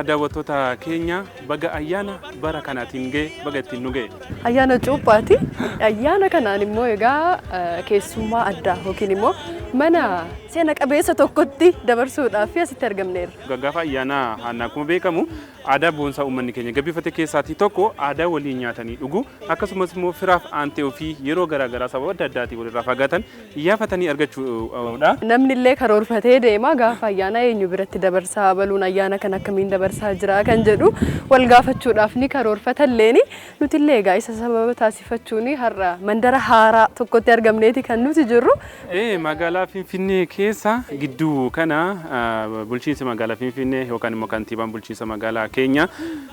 Daawwattoota keenya, baga ayyaana bara kanaatiin ga'e, baga ittiin nu ga'e. Ayyaana Cuuphaati. Ayyaana kanaan immoo egaa keessummaa addaa yookiin immoo mana seena qabeessa tokkotti dabarsuudhaaf asitti argamneerra. Gaafa ayyaana haannaa akkuma beekamu aadaa boonsaa uummanni keenya gabbifate keessaatii tokko aadaa waliin nyaatanii dhuguu, akkasumas immoo firaaf aantee ofii yeroo garaagaraa sababa adda addaatiin walirraa fagaatan iyyafatanii argachuudha. Namni illee karoorfatee deema, gaafa ayyaana eenyu biratti dabarsaa, baluun ayyaana kan akkamiin dabarsaa jira kan jedhu wal gaafachuudhaaf ni karoorfatalleeni. Nuti illee egaa isa sababa taasifachuun har'a mandara haaraa tokkotti argamneeti kan nuti jirru. Magaalaa Finfinnee keessa gidduu kana bulchiinsi magaalaa Finfinnee yookaan immoo kantiibaan bulchiinsa magaalaa keenya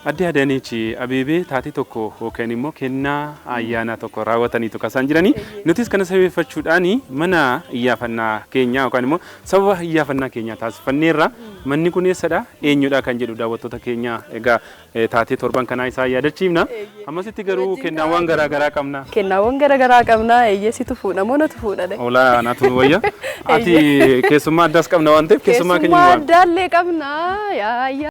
Aadde Adaanech Abeebee taatee tokko yookaan immoo kennaa ayyaanaa tokko raawwataniitu kan isaan jiranii. Nutis kana sababeeffachuudhaan mana iyyaafannaa keenyaa yookaan immoo sababa iyyaafannaa keenyaa taasifanneerra. Manni kun eessadha? Eenyudha kan jedhu daawwattoota keenya egaa taatee torban kanaa isaa yaadachiifna. Ammasitti garuu kennaawwan garaa garaa qabna. Kennaawwan garaa garaa qabna. Eeyyesitu fuudha moo natu fuudha? Olaa, natu wayya. Ati keessummaa addaas qabna waan ta'eef keessummaa keenya Keessummaa addaallee qabna. Yaa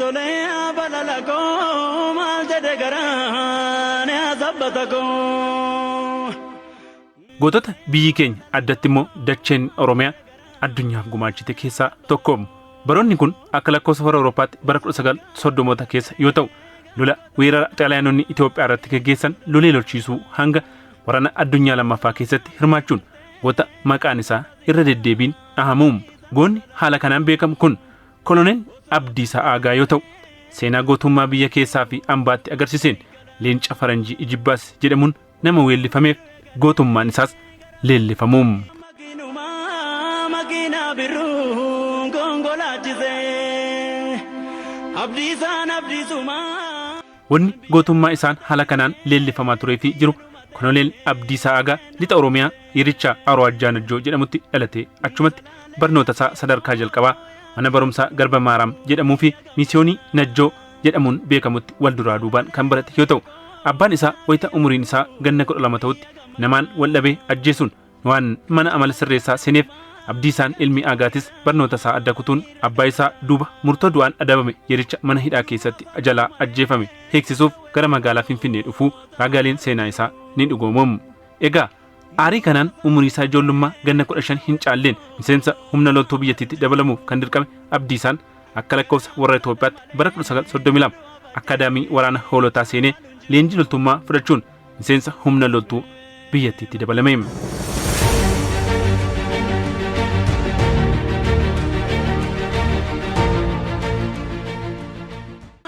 Tolee, balala koo maal jedhe garaan sabbata koo. Gootota biyyi keenya, addatti immoo dacheen Oromiyaa addunyaaf gumaachite keessaa tokko. Baroonni kun akka lakkoofsa warra Awurooppaatti bara 1930moota keessa yoo ta'u, lola weerara Xaaliyaanonni Itoophiyaa irratti gaggeessan lolee lolchiisuu hanga waraana addunyaa lammaffaa keessatti hirmaachuun goota maqaan isaa irra deddeebiin dhahamu. Goonni haala kanaan beekamu kun Koloneel Abdiisaa Aagaa yoo ta'u, seenaa gootummaa biyya keessaa fi ambaatti agarsiiseen leenca faranjii Ijibbaas jedhamuun nama weellifameef gootummaan isaas leellifamu. Makiinumaa makiinaa birruu konkolaachise Abdiisaan Abdiisumaa. Wanni gootummaa isaan haala kanaan leellifamaa turee fi jiru, Koloneel Abdiisaa Aagaa lixa Oromiyaa Yericha Aroo Najjoo jedhamutti dhalatee achumatti barnoota isaa sadarkaa jalqabaa mana barumsaa Garba Maaraam jedhamuu fi Misiyoonii Najjoo jedhamuun beekamutti wal duraa duubaan kan barate yoo ta'u, abbaan isaa wayita umuriin isaa ganna 12 ta'utti namaan wal dhabee ajjeesuun waan mana amala sirreessaa seeneef, Abdiisaan ilmi Aagaatis barnoota isaa adda kutuun abbaa isaa duuba murtoo du'aan adabame yericha mana hidhaa keessatti jalaa ajjeefame heeksisuuf gara magaalaa Finfinnee dhufuu raagaaleen seenaa isaa ni dhugoomamu. Egaa aarii kanaan umurii isaa ijoollummaa ganna 15 hin caalleen miseensa humna loltuu biyyattiitti dabalamuuf kan dirqame Abdiisaan akka lakkoofsa warra Itoophiyaatti bara 1932 akkaadaamii waraana Hoolotaa seenee leenjii loltummaa fudhachuun miseensa humna loltuu biyyattiitti dabalame.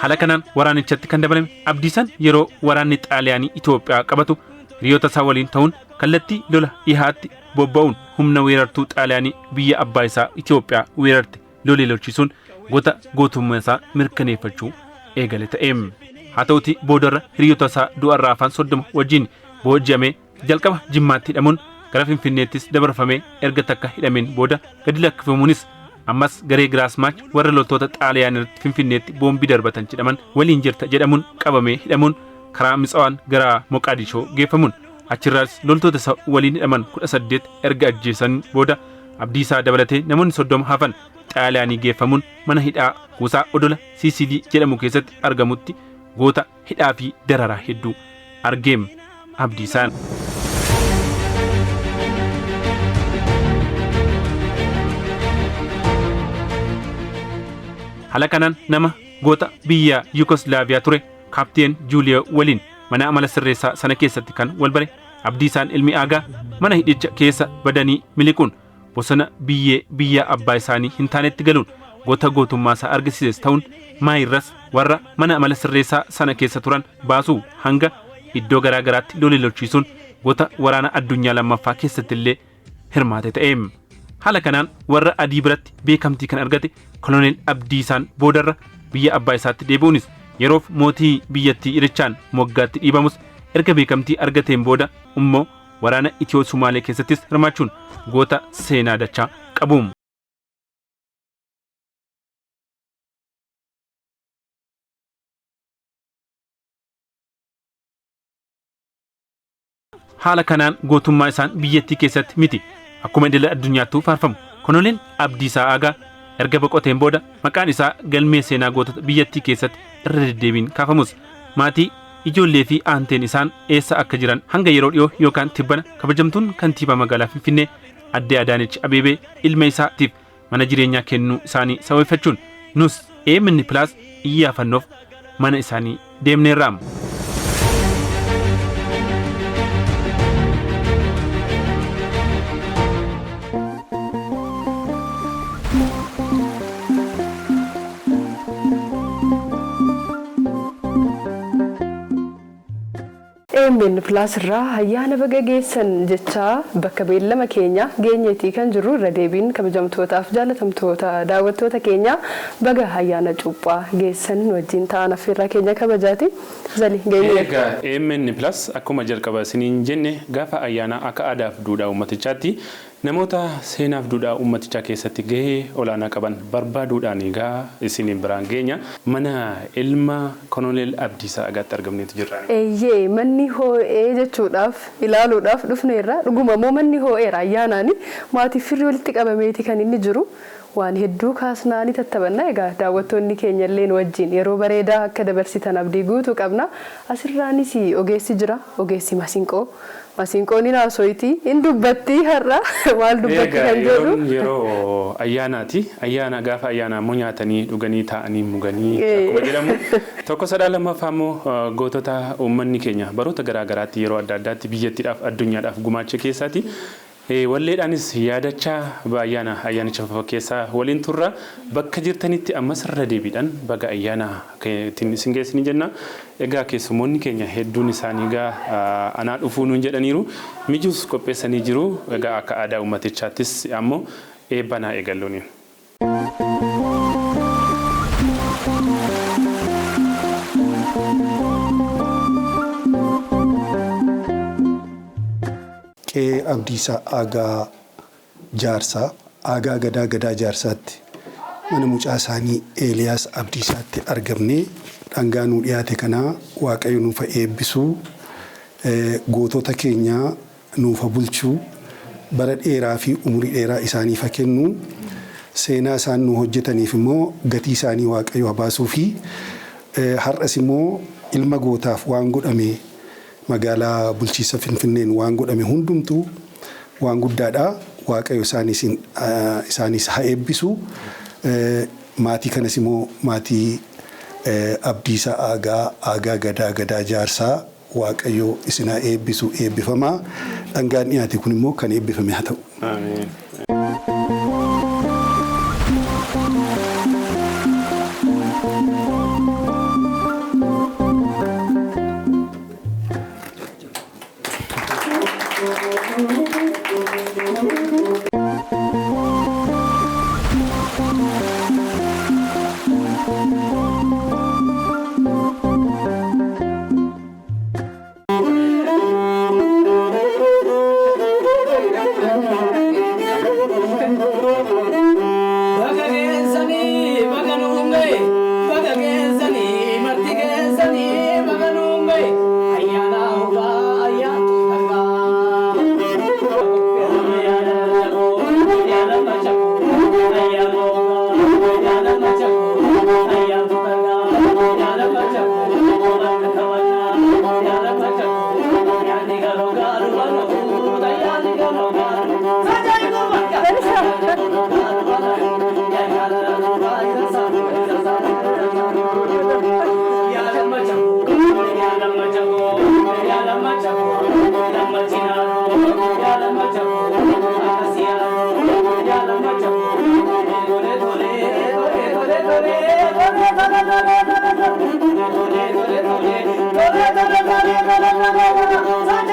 Haala kanaan waraanichatti kan dabalame Abdiisaan yeroo waraanni Xaaliyaanii Itoophiyaa qabatu hiriyoota isaa waliin ta'uun kallattii lola dhihaatti bobba'uun humna weerartuu Xaaliyaanii biyya abbaa isaa Itoophiyaa weerarte lolee lolchisuun goota gootummaa isaa mirkaneeffachuu eegale ta'e. Haa ta'uti boodarra hiriyoota isaa du'arraa afaan 30 wajjin booji'amee jalqaba Jimmaatti hidhamuun gara Finfinneettis dabarfamee erga takka hidhameen booda gadi lakkifamuunis ammas garee Giraasmaach warra loltoota Xaaliyaan irratti Finfinneetti boombii darbatan jedhaman waliin jirta jedhamuun qabamee hidhamuun karaa Mitsawaan gara Moqaadishoo geeffamuun achirraas loltoota isa waliin hidhaman 18 erga ajjeesan booda Abdiisaa dabalatee namoonni 30 hafan Xaaliyaanii geeffamuun mana hidhaa kuusaa odola Siisilii jedhamu keessatti argamutti goota hidhaa fi dararaa hedduu argeem Abdiisaan. Haala kanaan nama goota biyya Yugoslaaviyaa ture Kaapteen Juuliyoo waliin mana amala sirreessaa sana keessatti kan wal bare Abdiisaan ilmi Aagaa mana hidhicha keessa badanii miliquun bosona biyyee biyya abbaa isaanii hin taanetti galuun goota gootummaa isaa argisiises ta'uun maayirras warra mana amala sirreessaa sana keessa turan baasuu hanga iddoo garaa garaatti lolee lolchiisuun goota waraana addunyaa lammaffaa keessatti illee hirmaate ta'e. Haala kanaan warra adii biratti beekamtii kan argate Koloneel Abdiisaan boodarra biyya abbaa isaatti deebi'uunis yeroof mootii biyyattii Irichaan moggaatti dhiibamus erga beekamtii argateen booda immoo waraana Itiyoo Sumaalee keessattis hirmaachuun goota seenaa dachaa qabu. Haala kanaan gootummaa isaan biyyattii keessatti miti akkuma idila addunyaattuu faarfamu Koloneel Abdiisaa Aagaa erga boqoteen booda maqaan isaa galmee seenaa gootota biyyattii keessatti irra deddeebiin kaafamus maatii ijoollee fi aanteen isaan eessa akka jiran hanga yeroo dhiyoo yookaan tibbana kabajamtuun kantiibaa magaalaa Finfinnee addee Adaanech Abeebee ilma isaatiif mana jireenyaa kennuu isaanii sababeeffachuun nus AMN Plus iyyaafannoof mana isaanii deemneerra. AMN Plus irraa ayyaana baga geessan jechaa bakka beellama keenya geenyeetii kan jirru irra deebiin kabajamtootaaf jaalatamtoota daawwattoota keenya baga ayyaana cuuphaa geessan wajjin ta'an affeerraa keenya kabajaati. Zali geenye. Egaa AMN Plus akkuma jalqaba isiniin jenne gaafa ayyaana akka aadaaf duudhaa uummatichaatti namoota seenaaf duudhaa uummatichaa keessatti gahee olaanaa qaban barbaaduudhaan egaa isiniin biraan geenya mana ilma Koloneel Abdiisaa Aagaatti argamneetu jirra. Eeyyee, manni hoo'ee jechuudhaaf ilaaluudhaaf dhufneerra. Dhuguma immoo manni hoo'eera ayyaanaani maatii firri walitti qabameeti kan inni jiru. Waan hedduu kaasnaa ni tattabanna. Egaa daawwattoonni keenya illee nu wajjin yeroo bareedaa akka dabarsitan abdii guutuu qabna. Asirraanis ogeessi jira, ogeessi masiinqoo. Masiinqoon hin haasoyti, hin dubbatti har'a maal dubbatti kan jedhu. Yeroo ayyaanaati. Ayyaana gaafa ayyaanaa immoo nyaatanii dhuganii taa'anii muganii akkuma jedhamu. Tokko sadhaa lammaffaa immoo gootota uummanni keenya baroota garaa garaatti yeroo adda addaatti biyyattiidhaaf addunyaadhaaf gumaacha keessaati. Walleedhaanis yaadachaa ayyaana ayyaanicha keessaa waliin turra. Bakka jirtanitti ammas irra deebiidhaan baga ayyaana ittiin isin geessini jenna. Egaa keessummoonni keenya hedduun isaanii egaa anaa dhufuu nuun jedhaniiru. Mijuus qopheessanii jiru. Egaa akka aadaa uummatichaattis ammoo eebba naa eegalluuni. Qe'ee Abdiisaa Aagaa Jaarsaa, Aagaa Gadaa Gadaa Jaarsaatti mana mucaa isaanii Eeliyaas Abdiisaatti argamnee dhangaa nuu dhiyaate kanaa Waaqayyo nuufa eebbisuu, gootota keenyaa nuufa bulchuu, bara dheeraa fi umurii dheeraa isaaniifa kennu, seenaa isaan nu hojjetaniif immoo gatii isaanii Waaqayyo haa baasuu fi har'as immoo ilma gootaaf waan godhame magaalaa bulchiinsa Finfinneen waan godhame hundumtuu waan guddaadha. Waaqayyo isaanis haa eebbisu. Maatii kanas immoo maatii Abdiisaa Aagaa, Aagaa Gadaa Gadaa Jaarsaa Waaqayyo isin haa eebbisu, eebbifamaa. Dhangaan dhiyaate kun immoo kan eebbifame haa ta'u. Ameen. Tole tole tole tole tole tole.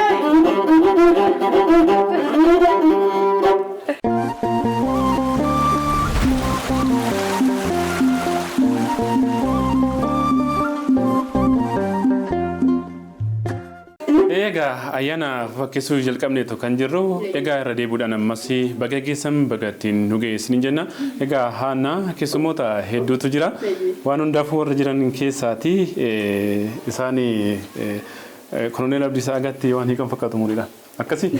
Egaa ayyaana fakkeessuu jalqabneetu kan jirru. Egaa irra deebiidhaan ammas baga geessan, baga ittiin nu geessin jenna. Egaa haana keessummoota hedduutu jira. Waan hundaafuu warra jiran keessaati isaan Koloneel Abdiisaa Agaatti waan hiikan fakkaatu muriidha. Akkasii.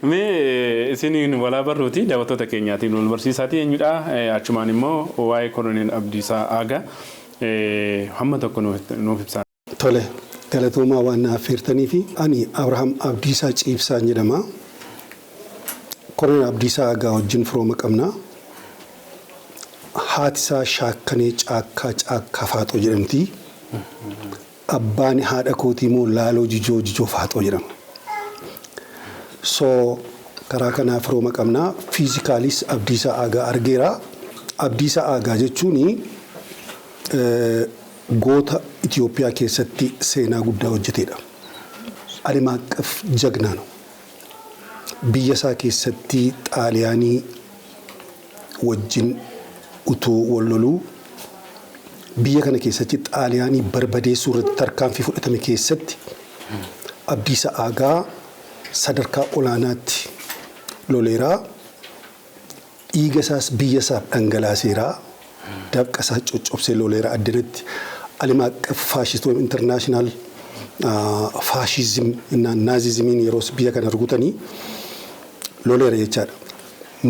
Mee isin walaa barruuti daawwattoota keenyaatiin wal barsiisaati eenyudha, achumaan immoo waa'ee Koloneel Abdiisaa Agaa hamma tokko nuuf ibsaa. Tole, galatoomaa waan na affeertanii fi ani Abrahaam Abdiisaa Ciibsaan jedhama. Koloneel Abdiisaa Agaa wajjin firooma qabna. Haati isaa Shaakkanee Caakkaa Caakkaa Faaxoo jedhamti. Abbaan haadha kootii immoo Laaloo Jijoo Jijoo Faaxoo jedhama. So karaa kanaa firooma qabna. Physically s Abdiisaa Aagaa argeera. Abdiisaa Aagaa jechuun goota Itoophiyaa keessatti seenaa guddaa hojjetedha. ዓለም አቀፍ ጀግና ነው። Biyya isaa keessatti Xaaliyaanii wajjin utuu wal loluu, biyya kana keessatti Xaaliyaanii barbadeessuu irratti tarkaanfii fudhatame keessatti Abdiisaa Aagaa sadarkaa olaanaatti loleeraa. Dhiiga isaas biyya isaaf dhangalaaseeraa. Dafqa isaa coccobsee loleera addanatti. ዓለም አቀፍ ፋሽስት ወይም international ፋሽዝም እና ናዚዝሚin yeroo biyya kana rukutanii loleera jechaadha.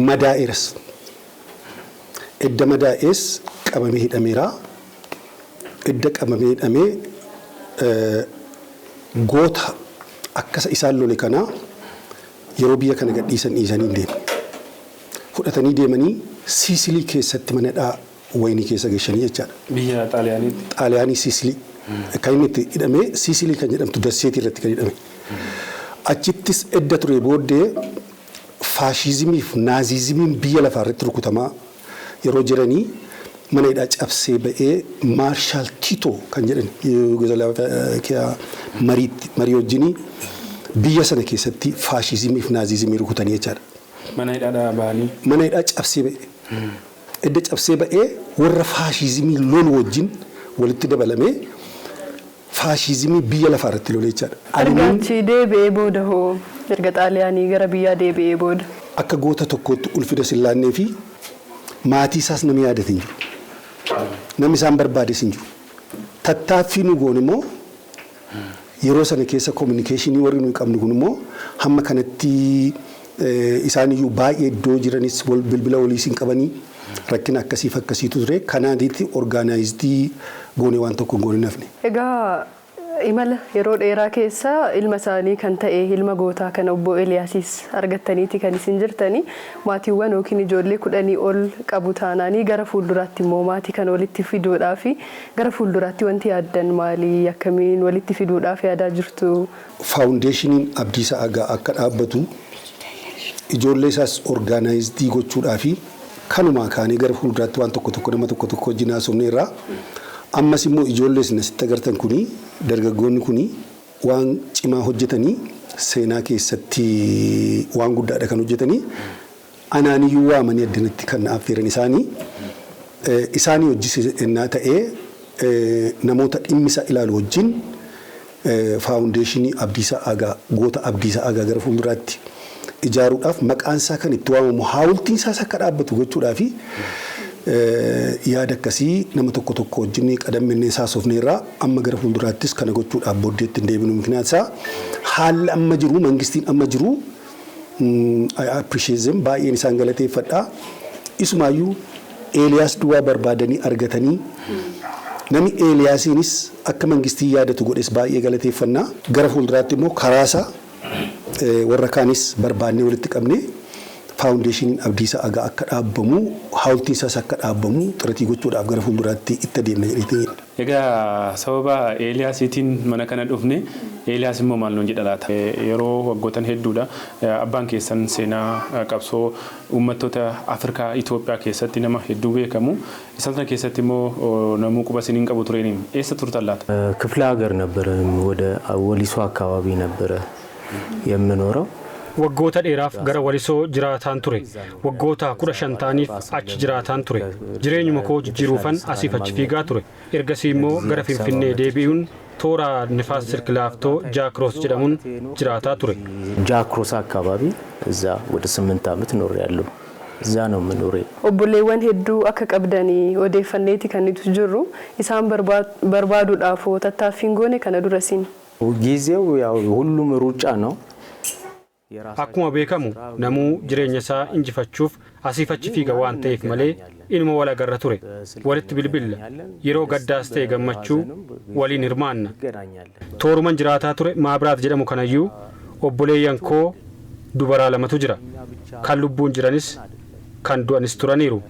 Madaa'eeras. Edda madaa'ees qabamee hidhameera. Edda qabamee hidhamee goota akkasa isaan lole kana yeroo biyya kana gadhiisan dhiisanii hin deemne. Fudhatanii deemanii Siisilii keessatti mana hidhaa wayinii keessa geessanii jechaadha. Biyya Xaaliyaaniitti. Xaaliyaanii Siisilii. Kan inni itti hidhamee Siisilii kan jedhamtu dasseetii irratti kan hidhame. Achittis edda ture booddee faashizimiif naazizimiin biyya lafaa irratti rukutamaa yeroo jiranii mana hidhaa cabsee ba'ee Maarshaal Tiitoo kan jedhan Yugoslaaviyaa mariitti marii wajjinii biyya sana keessatti faashizimiif naazizimii rukutanii jechaadha. Mana hidhaadhaa bahanii. Mana hidhaa cabsee ba'e. Edda cabsee ba'ee warra faashizimii lolu wajjin walitti dabalamee faashizimii biyya lafaa irratti lole jechaadha. Erga achi deebi'ee booda hoo, erga Xaaliyaanii gara biyyaa deebi'ee booda? Akka goota tokkootti ulfina sillaannee fi maatii isaas namni yaadate hin jiru. Namni isaan barbaades hin jiru. Tattaaffii nu goone immoo yeroo sana keessa communication warri nuyi qabnu kun immoo hamma kanatti isaan iyyuu baay'ee iddoo jiranis bilbila waliis hin qabanii, rakkina akkasiif akkasiitu ture. Kanaatitti organized goone waan tokko hin goone nafne. Egaa imala yeroo dheeraa keessa ilma isaanii kan ta'e, ilma gootaa kana obbo Eliyaasis argattaniiti kan isin jirtanii. Maatiiwwan yookiin ijoollee 10 ol qabu taanaanii, gara fuulduraatti immoo maatii kana walitti fiduudhaa fi gara fuulduraatti wanti yaaddan maali? Akkamiin walitti fiduudhaaf yaadaa jirtu? Foundationiin Abdiisaa Agaa akka dhaabbatu, ijoollee isaas organized gochuudhaa fi kanumaa kaanee gara fuulduraatti waan tokko tokko nama tokko tokko wajjin haasofne irraa, ammas immoo ijoollee isin asitti agartan kuni, dargaggoonni kuni waan cimaa hojjetanii, seenaa keessatti waan guddaadha kan hojjetanii. Anaaniyyuu waamanii addanatti kan na affeeran isaanii isaanii hojii ta'ee namoota dhimmisa ilaalu wajjin foundation Abdiisaa Agaa, goota Abdiisaa Agaa gara fuulduraatti ijaaruudhaaf, maqaan isaa kan itti waamamu, haawultiin isaas akka dhaabbatu gochuudhaa fi yaada akkasii nama tokko tokko wajjin qadammennee haasofne irraa, amma gara fuulduraattis kana gochuudhaaf booddeetti hin deebinu. Miknaat isaa haalli amma jiru, mangistiin amma jiru, I appreciate them, baay'een isaan galateeffadha. Isumaayyuu Eeliyaas duwwaa barbaadanii argatanii namni Eeliyaasiinis akka mangistii yaadatu godhes baay'ee galateeffannaa. Gara fuulduraatti immoo karaasaa warra kaanis barbaannee walitti qabnee Faawundeeshiniin Abdiisaa Agaa akka dhaabbamu, haawultiin isaas akka dhaabbamu xiratii gochuudhaaf gara fuulduraatti itti adeemna jedheetiin. Egaa sababa Eeliyaasiitiin mana kana dhufne. Eeliyaas immoo maal nuun jedha laata? Yeroo waggootan hedduudha abbaan keessan seenaa qabsoo uummattoota Afrikaa Itoophiyaa keessatti nama hedduu beekamu. Isaan sana keessatti immoo namuu quba isiniin qabu tureeniin eessa turtan laata? ክፍለ ሀገር ነበረ፣ ወደ ወሊሶ አካባቢ ነበረ የምኖረው። Waggoota dheeraaf gara Walisoo jiraataan ture. Waggoota 15 ta'aniif achi jiraataan ture. Jireenyuma koo jijjiiruufan asiif achi fiigaa ture. Ergasii immoo gara Finfinnee deebi'uun toora Nifaas Silk Laaftoo Jaakroos jedhamuun jiraataa ture. ጃክሮስ አካባቢ እዛ ወደ 8 ዓመት ኖሬያለሁ። እዛ ነው የምኖሬ። Obboleewwan hedduu akka qabdanii odeeffanneeti kan nuti jirru. Isaan barbaaduudhaaf tattaaffiin goone kana dura siin. ጊዜው ያው ሁሉም ሩጫ ነው። Akkuma beekamu namuu jireenya isaa injifachuuf asiif achi fiiga waan ta'eef malee inuma wal agarra ture. Walitti bilbilla. Yeroo gaddaas ta'e gammachuu waliin hirmaanna. Tooruman jiraataa ture Maabiraat jedhamu kanayyuu obboleeyyan koo dubaraa lamatu jira. Kan lubbuun jiranis kan du'anis turaniiru.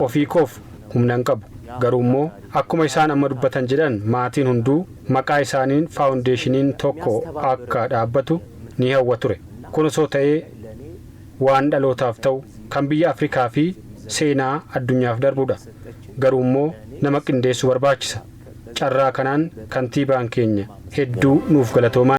Ofii koof humna hin qabu. Garuu immoo akkuma isaan amma dubbatan jedhan maatiin hunduu maqaa isaaniin faawundeeshiniin tokko akka dhaabbatu ni hawwa ture. Kun osoo ta'ee waan dhalootaaf ta'u kan biyya Afrikaa fi seenaa addunyaaf darbudha. Garuu immoo nama qindeessuu barbaachisa. Carraa kanaan kantiibaan keenya hedduu nuuf galatoomaa.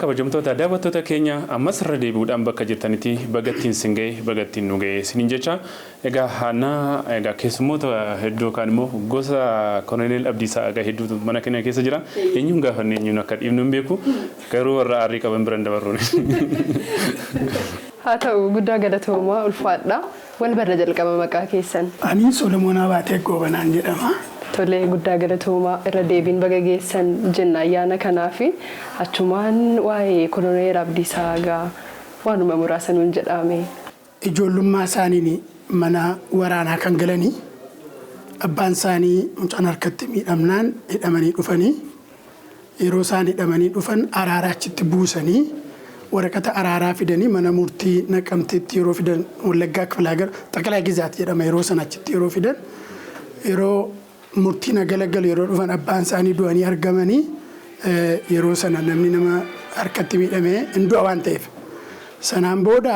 Kabajamtoota daawwattoota keenya, ammas irra deebi'uudhaan bakka jirtanitti bagattiin sin ga'e, bagattiin nu ga'e isiniin jecha. Egaa haannaa, egaa keessummoota hedduu yookaan immoo gosa Koloneel Abdiisaa Agaa hedduutu mana keenya keessa jira. Eenyuun gaafanne eenyuun akka dhiibnu hin beeku, garuu warra aarrii qaban biran dabarruun. Haa ta'u, guddaa galatoomaa, ulfaadha. Wal barra jalqaba maqaa keessan. Ani Solomoon Abaatee Goobanaan jedhama. Tolee, guddaa galatoomaa, irra deebiin baga geessan jenna ayyaana kanaa fi achumaan waa'ee Koloneel Abdiisaa Agaa waanuma muraasa nuun jedhame. Ijoollummaa isaaniin mana waraanaa kan galanii, abbaan isaanii mucaan harkatti miidhamnaan hidhamanii dhufanii, yeroo isaan hidhamanii dhufan araaraa achitti buusanii, waraqata araaraa fidanii mana murtii Naqamteetti yeroo fidan, Wallaggaa Kiflaagar Xaqalaa Gizaat jedhama yeroo sana, achitti yeroo fidan, yeroo murtiin agalagalu yeroo dhufan abbaan isaanii du'anii argamanii. Yeroo sana namni nama harkatti miidhamee hin du'a waan ta'eef. Sanaan booda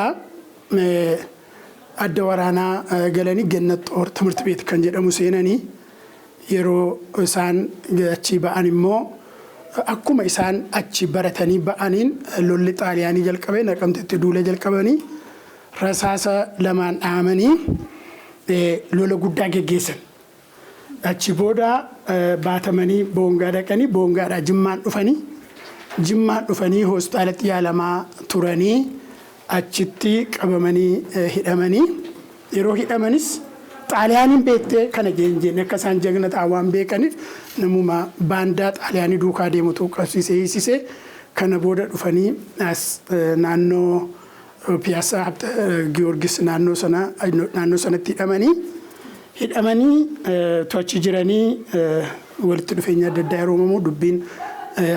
adda waraanaa galanii Gannat Xoor ትምህርት ቤት kan jedhamu seenanii, yeroo isaan achi ba'an immoo akkuma isaan achi baratanii ba'aniin lolli Xaaliyaanii jalqabee, Naqamtetti duula jalqabanii, rasaasa lamaan dhahamanii lola guddaa geggeessan. Achi booda baatamanii Boongaa dhaqanii, Boongaadhaa Jimmaan dhufanii, Jimmaan dhufanii hospitaalatti yaalamaa turanii, achitti qabamanii hidhamanii, yeroo hidhamanis Xaaliyaaniin beektee kana jeen akka isaan jagna ta'an waan beekaniif namuma baandaa Xaaliyaanii duukaa deemutu qabsiisee hiisisee kana booda dhufanii as naannoo Piyaasaa Giyoorgis naannoo sanatti hidhamanii to'achi jiranii walitti dhufeenya adda addaa yeroo uumamu dubbiin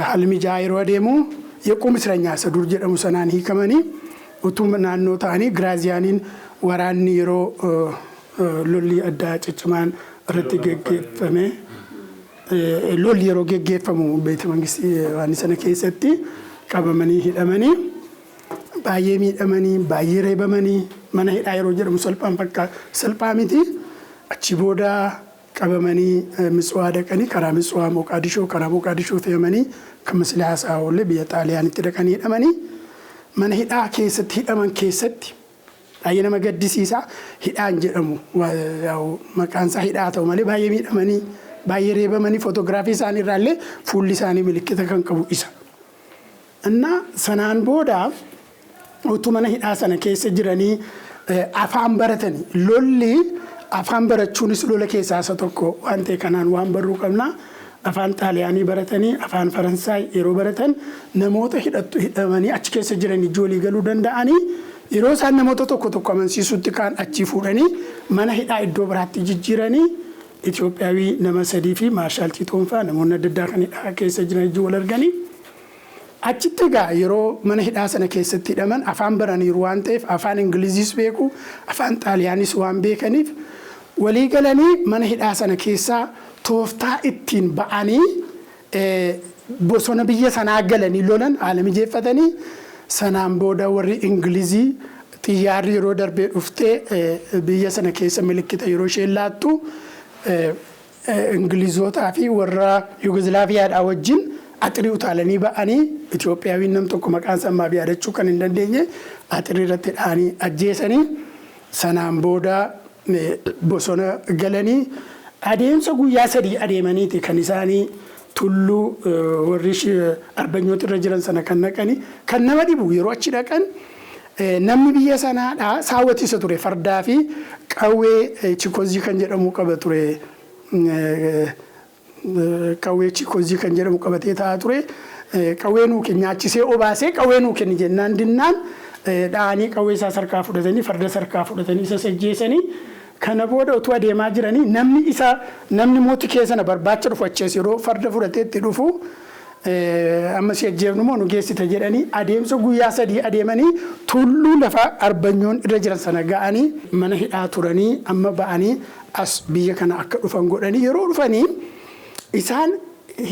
haalli mijaa'aa yeroo adeemu የቁም እስረኛ isa dur jedhamu sanaan hiikamanii utuu naannoo ta'anii Giraaziyaaniin waraanni yeroo lolli addaa ciccimaan irratti geggeeffame lolli yeroo geggeeffamu beeta mangistii waan sana keessatti qabamanii hidhamanii baay'ee miidhamanii baay'ee reebamanii mana hidhaa yeroo jedhamu salphaan fakkaa salphaa miti achi booda qabamanii Mitsuwaa dhaqanii karaa Mitsuwaa Moqaadishoo karaa Moqaadishoo fe'amanii kan misli haasaa oollee biyya Xaaliyaanitti dhaqanii hidhamanii mana hidhaa keessatti hidhaman keessatti baay'ee nama gaddisiisa hidhaan jedhamu maqaan isaa hidhaa ta'u malee baay'ee miidhamanii baay'ee reebamanii footogiraafii isaanii irraallee fuulli isaanii milikkita kan qabu isa. Innaa sanaan booda utuu mana hidhaa sana keessa jiranii afaan baratanii lolli afaan barachuunis lola keessaa isa tokko waan ta'e kanaan waan barruu qabna. Afaan Xaaliyaanii baratanii afaan Faransaay yeroo baratan namoota hidhamanii achi keessa jiran ijoolii galuu danda'anii yeroo isaan namoota tokko tokko amansiisutti kaan achii fuudhanii mana hidhaa iddoo biraatti jijjiiranii Itoophiyaawii nama sadii fi Maarshaal Tiitoon fa'aa namoonni adda addaa kan hidhaa keessa jiran ijji wal arganii. Achitti egaa yeroo mana hidhaa sana keessatti hidhaman afaan baraniiru waan ta'eef afaan Ingiliziis beeku afaan Xaaliyaanis waan beekaniif walii galanii mana hidhaa sana keessaa tooftaa ittiin ba'anii bosona biyya sanaa galanii lolan haala mijeeffatanii sanaan booda warri Ingilizii xiyyaarri yeroo darbee dhuftee biyya sana keessa milikkita yeroo isheen laattu Ingilizootaa fi warra Yugoslaaviyaadhaa wajjin axirii utaalanii ba'anii Itoophiyaawiin nam tokko maqaan isaa yaadachuu kan hin dandeenye axirii irratti dha'anii ajjeesanii sanaan booda bosona galanii adeemsa guyyaa sadii adeemaniiti kan isaanii tulluu warri arbanyoota irra jiran sana kan naqanii kan nama dhibu yeroo achi dhaqan namni biyya sanaadhaa saawwatiisa ture fardaa fi qawwee chikozii kan jedhamu qaba ture. Qawwee chikozii kan jedhamu qabatee taa'aa ture. Qawwee nuu kenni nyaachisee obaasee qawwee nuu kenni jennaan dinnaan dha'anii qawwee isaa sarkaa fudhatanii farda sarkaa fudhatanii isa sajjeessanii kana booda utuu adeemaa jiranii namni isa namni mootii keessa barbaacha dhufu achees yeroo farda fudhatee itti dhufu amma si ajjeefnu moo nu geessite jedhanii adeemsa guyyaa sadii adeemanii tulluu lafa arbanyoon irra jiran sana ga'anii mana hidhaa turanii amma ba'anii as biyya kana akka dhufan godhanii yeroo dhufanii isaan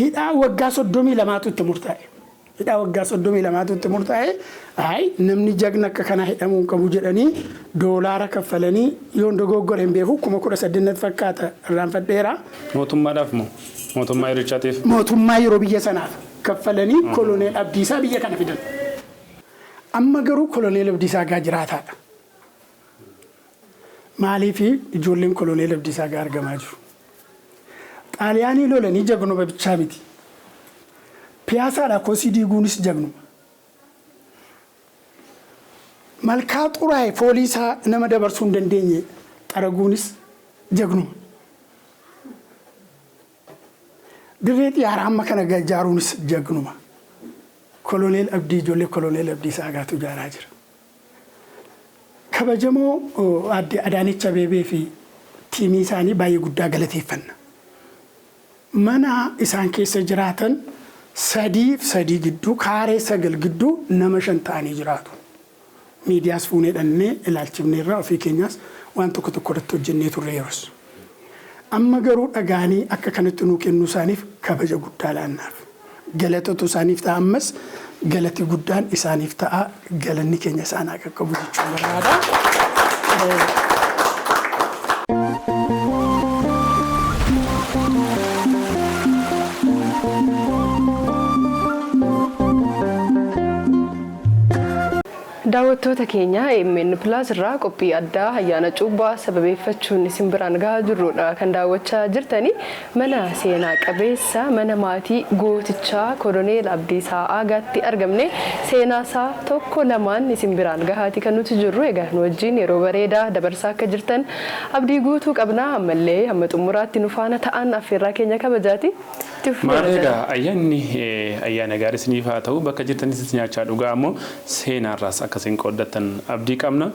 hidhaa waggaa 32tu itti murtaa'e. Hidhaa waggaa 32tu itti murtaa'e ayi namni jagna akka kanaa hidhamuu hin qabu jedhanii doolaara kaffalanii yoon dogoggore hin beeku 18,000 fakkaata irraanfadheera. Mootummaadhaaf moo? Mootummaa yerichaatiif? Mootummaa yeroo biyya sanaaf kaffalanii Koloneel Abdiisaa biyya kana fidan. Amma garuu Koloneel Abdiisaa gaa jiraataadha. Maaliif ijoolleen Koloneel Abdiisaa gaa argamaa jiru? Xaaliyaanii lolanii jagnuma bichaa miti. Piyaasaadha kosii diiguunis jagnuma. Malkaa xuraa'e foolii isaa nama dabarsuu hin dandeenye xaraguunis jagnuma. Dirree xiyyaaraa amma kana ijaaruunis jagnuma. Koloneel Abdii ijoollee Koloneel Abdiisaa Agaatu ijaaraa jira. Kabajamoo aadde Adaanech Abeebee fi tiimii isaanii baay'ee guddaa galateeffanna. Mana isaan keessa jiraatan sadiif sadii gidduu kaaree 9 gidduu nama 5 ta'anii jiraatu. Miidiyaas fuunee dhannee ilaalchifneerra ofii keenyaas waan tokko tokko irratti hojjennee turre yeroos. Amma garuu dhagaanii akka kanatti nuu kennuu isaaniif kabaja guddaa laannaaf. Galatatu isaaniif ta'a ammas galati guddaan isaaniif ta'a galanni keenya isaan haa qaqqabu jechuun barbaada. Daawwattoota keenya AMN Plus irraa qophii addaa ayyaana cuuphaa sababeeffachuun isin biraan gahaa jirrudha kan daawwachaa jirtani. Mana seenaa qabeessa mana maatii gootichaa Koloneel Abdiisaa Aagaatti argamne seenaa isaa tokko lamaan isin biraan gahaati kan nuti jirru. Egaa nu wajjin yeroo bareedaa dabarsaa akka jirtan abdii guutuu qabna. Ammallee hamma xumuraatti nu faana ta'an affeerraa keenya kabajaati. Maal egaa, ayyaanni ayyaana gaarii isiniif haa ta'u. Bakka jirtanis nyaachaa dhugaa ammoo seenaarraas akkasiin qooddattan abdii qabna.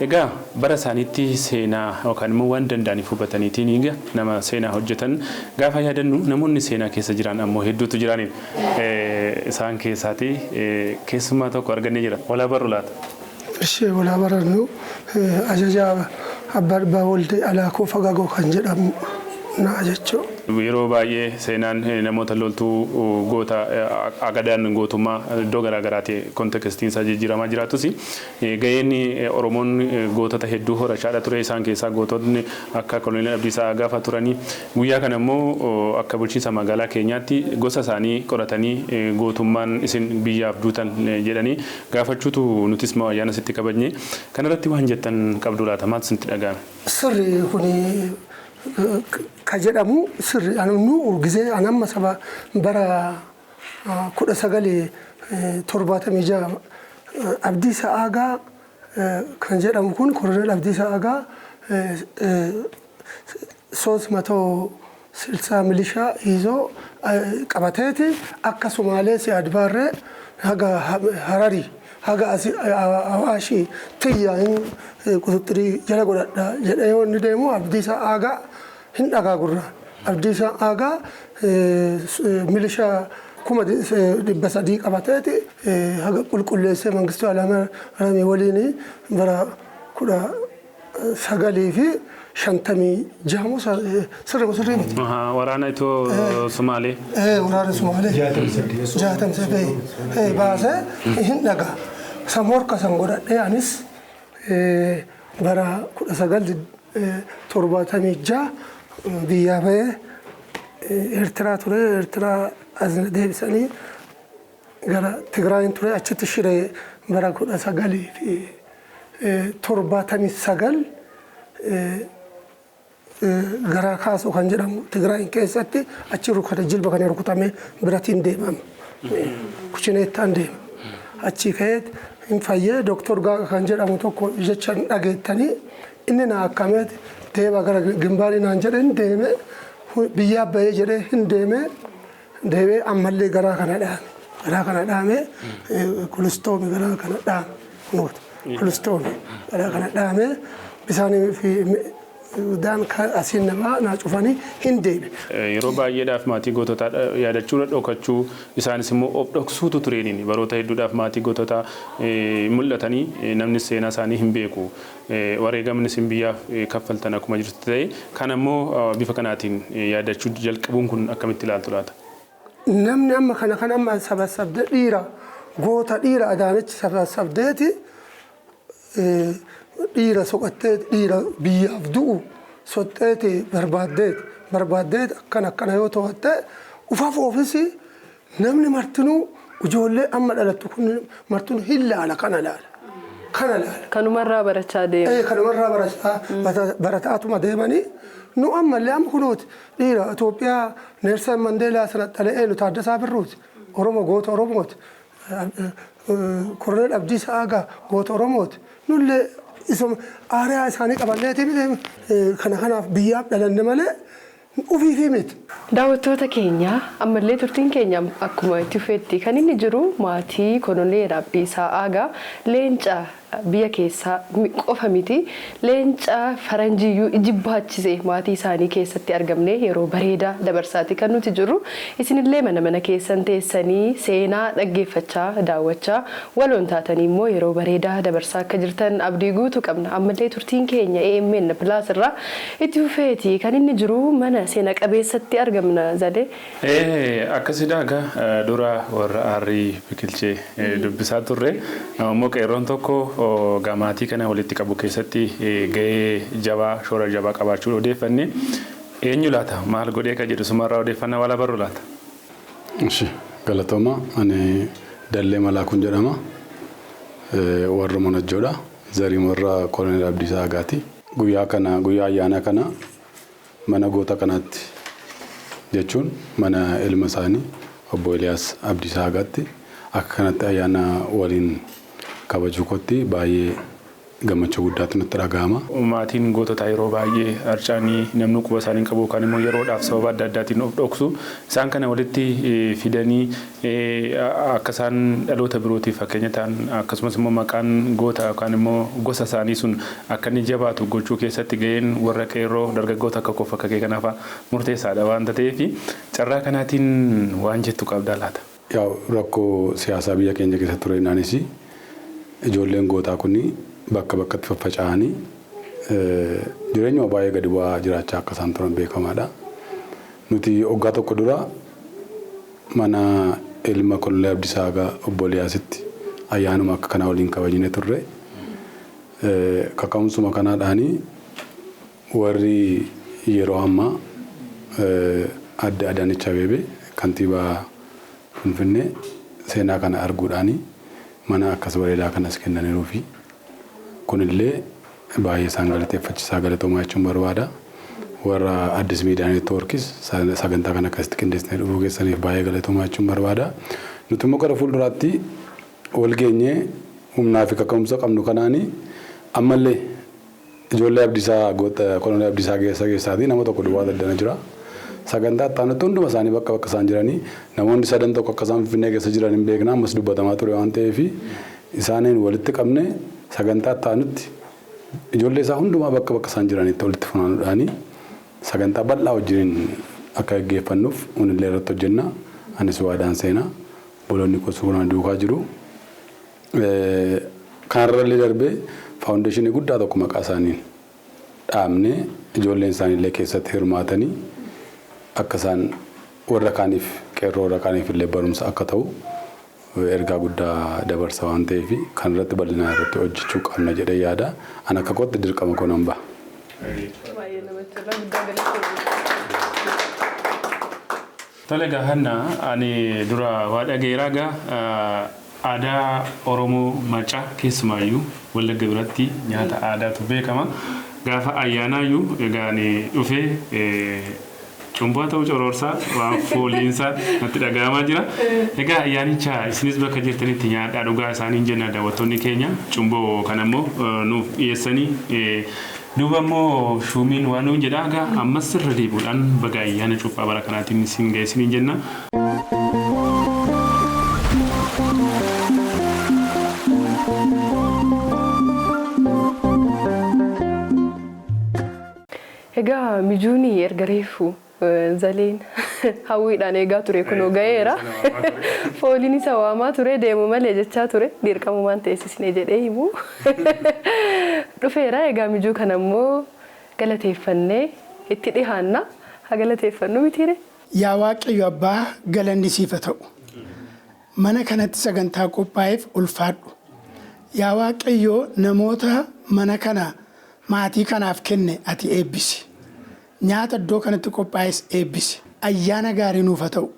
Egaa bara isaaniitti seenaa yookaan immoo waan danda'aniif hubataniitiin egaa nama seenaa hojjetan gaafa yaadannu, namoonni seenaa keessa jiran ammoo hedduutu jiraniif isaan keessaati keessummaa tokko argannee jira. Walaa barru laata? Ishee walaa barannu, ajaja abbaa dhibbaa Waldee Alaakoo Fagaagoo kan jedhamu na jechuudha. Yeroo baay'ee seenaan namoota loltuu goota agadaan gootummaa iddoo garaa garaatti contextiin isaa jijjiiramaa jiraatus, gaheen Oromoon gootota hedduu horachaadha ture. Isaan keessaa goototni akka Koloneel Abdiisaa Agaa turanii. Guyyaa kana immoo akka bulchiinsa magaalaa keenyaatti gosa isaanii qoratanii gootummaan isin biyyaaf duutan jedhanii gaafachuutu nutis ayyaana sitti kabajne. Kanarratti waan jettan qabdu laata? Maaltu isinitti dhaga'ame? Sirri kuni ka jedhamu sirri nu gisee anamma saba bara 1976 Abdiisaa Aagaa kan jedhamu kun, Koloneel Abdiisaa Aagaa 360 ሚሊሻ ይዞ qabateeti akka Sumaalee Siyaad Baarree haga Hararii haga Awaashii tiyya quxuxxirii jala godhadha jedhee yoo inni deemu Abdiisaa Aagaa hin dhagaa gurra. Abdiisaa Aagaa milishaa 300,000 qabateeti haga qulqulleessee Mangistuu Hayilamaariyaamii waliin bara 1956 sirrii sirrii miti. Waraana itoo Sumaalee. Waraana Sumaalee. 68 baasee hin dhagaa. San morka san godhadhee anis bara 1976 biyyaa bahee Eertiraa ture. Eertiraa as deebisanii gara Tigraayin ture, achitti Shiree bara 1979 garaa kaasuu kan jedhamu Tigraayin keessatti achi rukute, jilba kana rukutamee biratiin deemama. Kuchineettaan deema. Achi ka'ee hin fayyee, Dooktor Gaaqa kan jedhamu tokko jecha dhageettanii inni na akkameet deema gara gimbaarii naan jedhe, hin deeme, biyyaa bahee jedhee hin deeme, deemee ammallee garaa kana dhaame. Garaa kana dhaame, kulistoomi garaa kana dhaame. Kulistoomi garaa kana dhaame, bisaanii fi daan asiin namaa naa cufanii hin deeme. Yeroo baay'eedhaaf maatii goototaa yaadachuu dhokachuu, isaanis immoo of dhoksuutu tureeniin baroota hedduudhaaf maatii goototaa mul'atanii namni seenaa isaanii hin beeku. Wareegamni isin biyyaaf kaffaltan akkuma jirtu ta'e, kan ammoo bifa kanaatiin yaadachuu jalqabuun kun akkamitti ilaaltu laata? Namni amma kana kan amma sabasabdee dhiira goota dhiira Adaanech sabasabdeeti dhiira soqattee dhiira biyyaaf du'u soxxeeti barbaaddeet barbaaddeet akkana akkana yoo to'atte ufaaf oofisi namni martinuu ijoollee amma dhalattu kun martinuu hin laala, kana laala kana laala. Kanumarraa barachaa deema. Kanumarraa barataatuma deemanii nu ammallee amma kunooti dhiira Itoophiyaa Neelsan Mandeelaa sana dhalee eenyu, Taaddasaa Birruuti, Oromoo, goota Oromooti. Koroneel Abdiisaa Aagaa goota Oromooti. Nullee isuma aariyaa isaanii qabanneeti kana kanaaf biyyaaf dhalanne malee ufiifii miti. Daawwattoota keenya, ammallee turtiin keenya akkuma itti fufetti kan inni jiru maatii Koloneel Abdiisaa Aagaa, leenca biyya keessaa qofa miti, leenca faranjiyyuu ijibbaachise maatii isaanii keessatti argamne yeroo bareedaa dabarsaati kan nuti jirru. Isinillee mana mana keessan teessanii seenaa dhaggeeffachaa, daawwachaa, waloon taatanii immoo yeroo bareedaa dabarsaa akka jirtan abdii guutuu qabna. Ammallee turtiin keenya AMN Plus irraa itti fufeeti kan inni jiru. Mana seena qabeessatti argamna zalee. Akkasidha egaa, dura warra aarrii biqilchee dubbisaa turre, immoo qeerroon tokko maatii kana walitti qabu keessatti gahee jabaa, shoora jabaa qabaachuu odeeffanne. Eenyu laata, maal godhee ka jedhu sumarraa odeeffannaa wala barru laata? Ishi, galatooma. Ani Dallee Malaakuun jedhama. Warra Monajjoodha. Zarii warra Koloneel Abdiisaa Agaati. Guyyaa kana guyyaa ayyaana kana mana goota kanaatti jechuun mana ilma isaanii obbo Eliyaas Abdiisaa Agaatti akka kanatti ayyaana waliin kabajuu kootti baay'ee gammachuu guddaatu natti dhaga'ama. Maatiin goototaa yeroo baay'ee harcaanii namni quba isaanii qabu yookaan immoo yeroodhaaf sababa adda addaatiin of dhoksu isaan kana walitti fidanii akka isaan dhaloota birootiif fakkeenya ta'an akkasumas immoo maqaan goota yookaan immoo gosa isaanii sun akka inni jabaatu gochuu keessatti gaheen warra qeerroo dargaggoota akka koof akka kee kanaafaa murteessaadha waanta ta'eef carraa kanaatiin waan jettu qabdaa laata. Yaa rakkoo siyaasaa biyya keenya keessa ture naanis ijoolleen gootaa kunii bakka bakkatti faffaca'anii jireenya baay'ee gadi bu'aa jiraachaa akka isaan turan beekamaadha. Nuti waggaa tokko dura mana ilma Koloneel Abdiisaa Agaa obbo Eliyaasitti ayyaanuma akka kanaa waliin kabajnee turre. Kaka'umsuma kanaadhaanii warri yeroo ammaa adde Adaanech Abeebee kantiibaa Finfinnee seenaa kana arguudhaanii mana akkas bareedaa kanas kennaniiruufi kunillee baay'ee isaan galateeffachiisaa galatoomaa jechuun barbaada. Warra Addis Miidiyaa Neetwoorkis sagantaa kana akkasitti qindeessitanii dhufuu keessaniif baay'ee galatoomaa jechuun barbaada. Nuti immoo gara fuulduraatti wal geenyee humnaa fi kaka'umsa qabnu kanaanii ammallee ijoollee Abdiisaa goota Koloneel Abdiisaa keessaatii nama tokko duwwaa daddana jira. Sagantaa itti aanutti hunduma isaanii bakka bakka isaan jiranii namoonni sadan tokko akka isaan Finfinnee keessa jiran hin beekna ammas dubbatamaa ture waan ta'eef isaaniin walitti qabne sagantaa itti aanutti ijoollee isaa hundumaa bakka bakka isaan jiranitti walitti funaanuudhaanii sagantaa bal'aa wajjiniin akka gaggeeffannuuf unillee irratti hojjenna. Anis waadaan seenaa bolonni koo suuraan duukaa jiru. Kanarrallee darbee faawundeeshinii guddaa tokko maqaa isaaniin dhaabnee ijoolleen isaaniillee keessatti hirmaatanii akka isaan warra kaaniif qeerroo warra kaaniif illee barumsa akka ta'u ergaa guddaa dabarsa waan ta'eef kan irratti bal'inaan irratti hojjechuu qabna jedhee yaada. An akka kootti dirqama koo nan baha. Baay'ee namatti tola guddaa galateeffadha. Tole gaafanna ani dura waa dhageeraa gaa aadaa Oromoo Macaa keessumaayyuu Wallagga biratti nyaata aadaatu beekama. Gaafa ayyaanaayyuu egaa ani dhufee cumboo ta'uu cororsaa waan fooliinsaa natti dhaga'amaa jira. Egaa ayyaanicha isinis bakka jirtanitti nyaadhaa dhugaa isaaniin jenna daawwattoonni keenya cumboo kanammoo nuuf dhiyeessanii duuba immoo shuumiin waan nuun jedhaa egaa ammas sirra deebi'uudhaan baga ayyaana cuuphaa bara kanaatiin isin ga'e isiniin jenna. Egaa mijuuni erga reefu zaleen hawwiidhaan eegaa ture kunoo ga'eera. Fooliin isa waamaa ture deemu malee jechaa ture dirqamumaan teessisnee jedhee himu. Dhufeera egaa mijuu kana immoo galateeffannee itti dhihaanna. Haa galateeffannu mitiire. Yaa Waaqayyo Abbaa galanni siif haa ta'u. Mana kanatti sagantaa qophaa'eef ulfaadhu. Yaa Waaqayyo namoota mana kana maatii kanaaf kenne ati eebbisi. Nyaata iddoo kanatti qophaa'es eebbisi. Ayyaana gaarii nuuf haa ta'u.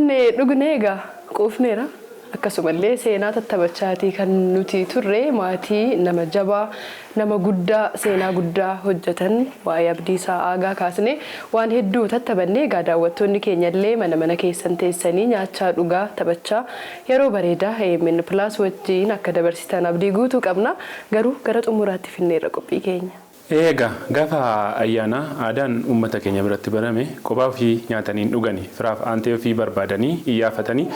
Nyaannee dhugnee egaa quufneera. Akkasumallee seenaa tattabachaatii kan nuti turre maatii nama jabaa, nama guddaa, seenaa guddaa hojjetan waa'ee Abdiisaa Aagaa kaasne waan hedduu tattabannee. Egaa daawwattoonni keenyallee mana mana keessan teessanii nyaachaa, dhugaa, taphachaa yeroo bareedaa AMN Plus wajjin akka dabarsitan abdii guutuu qabna. Garuu gara xumuraatti finneerra qophii keenya. Egaa gaafa ayyaanaa aadaan uummata keenya biratti barame kophaa ofii nyaatanii dhuganii, firaaf aantee ofii barbaadanii iyyaafatanii,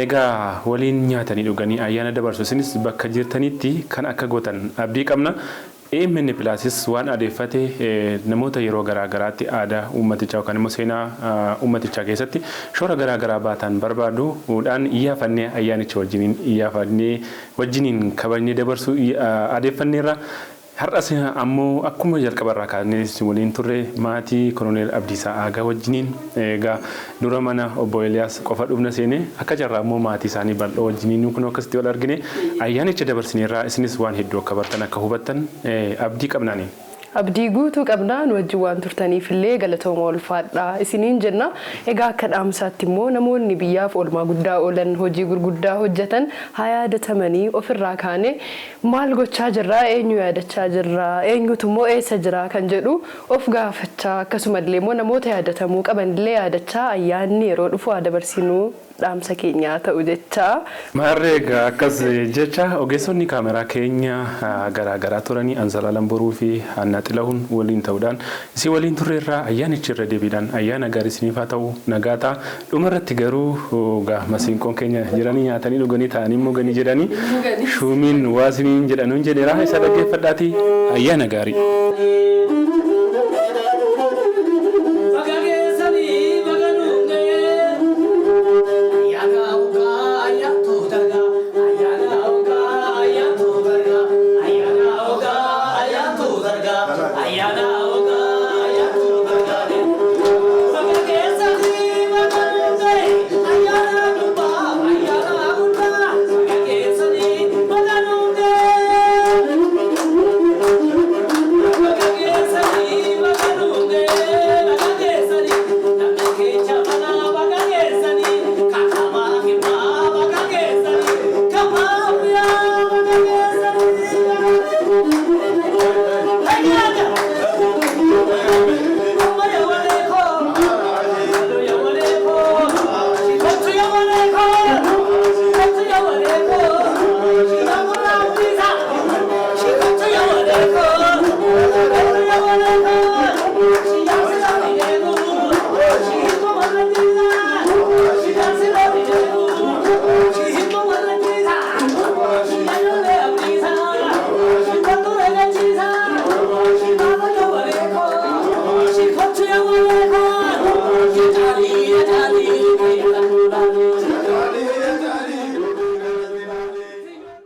egaa waliin nyaatanii dhuganii ayyaana dabarsu. Isinis bakka jirtanitti kan akka gootan abdii qabna. AMN Plusis waan adeeffate namoota yeroo garaa garaatti aadaa uummatichaa yookaan immoo seenaa uummatichaa keessatti shoora garaa garaa baatan barbaaduudhaan iyyaafannee, ayyaanicha wajjiniin iyyaafannee wajjiniin kabajnee dabarsuu adeeffanneerra. Har'as ammoo akkuma jalqabarraa kaasnee waliin turre maatii Koloneel Abdiisaa Aagaa wajjiniin, egaa dura mana obbo Eeliyaas qofa dhufna seene, akka carraa immoo maatii isaanii bal'oo wajjiniin kun akkasitti wal argine ayyaanicha dabarsineerraa. Isinis waan hedduu akka bartan, akka hubattan abdii qabnaani. Abdii guutuu qabnaa. Nu wajjin waan turtaniif illee galatooma, ulfaadhaa isiniin jenna. Egaa akka dhaamsaatti immoo namoonni biyyaaf oolmaa guddaa oolan, hojii gurguddaa hojjetan haa yaadatamanii. Ofirraa kaane maal gochaa jirraa, eenyu yaadachaa jirraa, eenyutu immoo eessa jiraa kan jedhu of gaafachaa, akkasumallee immoo namoota yaadatamuu qaban illee yaadachaa ayyaanni yeroo dhufu haa dabarsinuu dhaamsa keenyaa ta'u jecha. Maarree, egaa akkas jecha ogeessonni kaameraa keenya garaa garaa turanii Ansalaalan Boruu fi Haannaa Xilahuun waliin ta'uudhaan isin waliin turreerraa. Ayyaanichi irra deebiidhaan ayyaana gaarii isiniif haa ta'u, nagaa ta'a. Dhumarratti garuu egaa masiinqoon keenya jiranii nyaatanii dhuganii ta'anii muganii jedhanii shuumiin waa isiniin jedhanuun jedheera, isa dhaggeeffadhaatii ayyaana gaarii. Baga geessanii baga nuungee ayyaana hoggaa ayyaantu dargaa, ayyaana hoggaa ayyaantu dargaa, ayyaana hoggaa ayyaantu dargaa, ayyaana hoggaa ayyaantu dargaa. Baga geessanii baga nuungee ayyaana gubbaa, ayyaana guddaa, baga geessanii baga nuungee. Baga geessanii baga nuungee, baga geessanii namni keessa mana, baga geessanii kakamaa himaa, baga geessanii kamaa miyaa, baga geessanii. Ayyaana! Amma yawalee koo, yawalee koo, kottu yawalee koo, kottu yawalee koo, namurraa uffisa, kottu yawalee koo, kottu yawalee koo.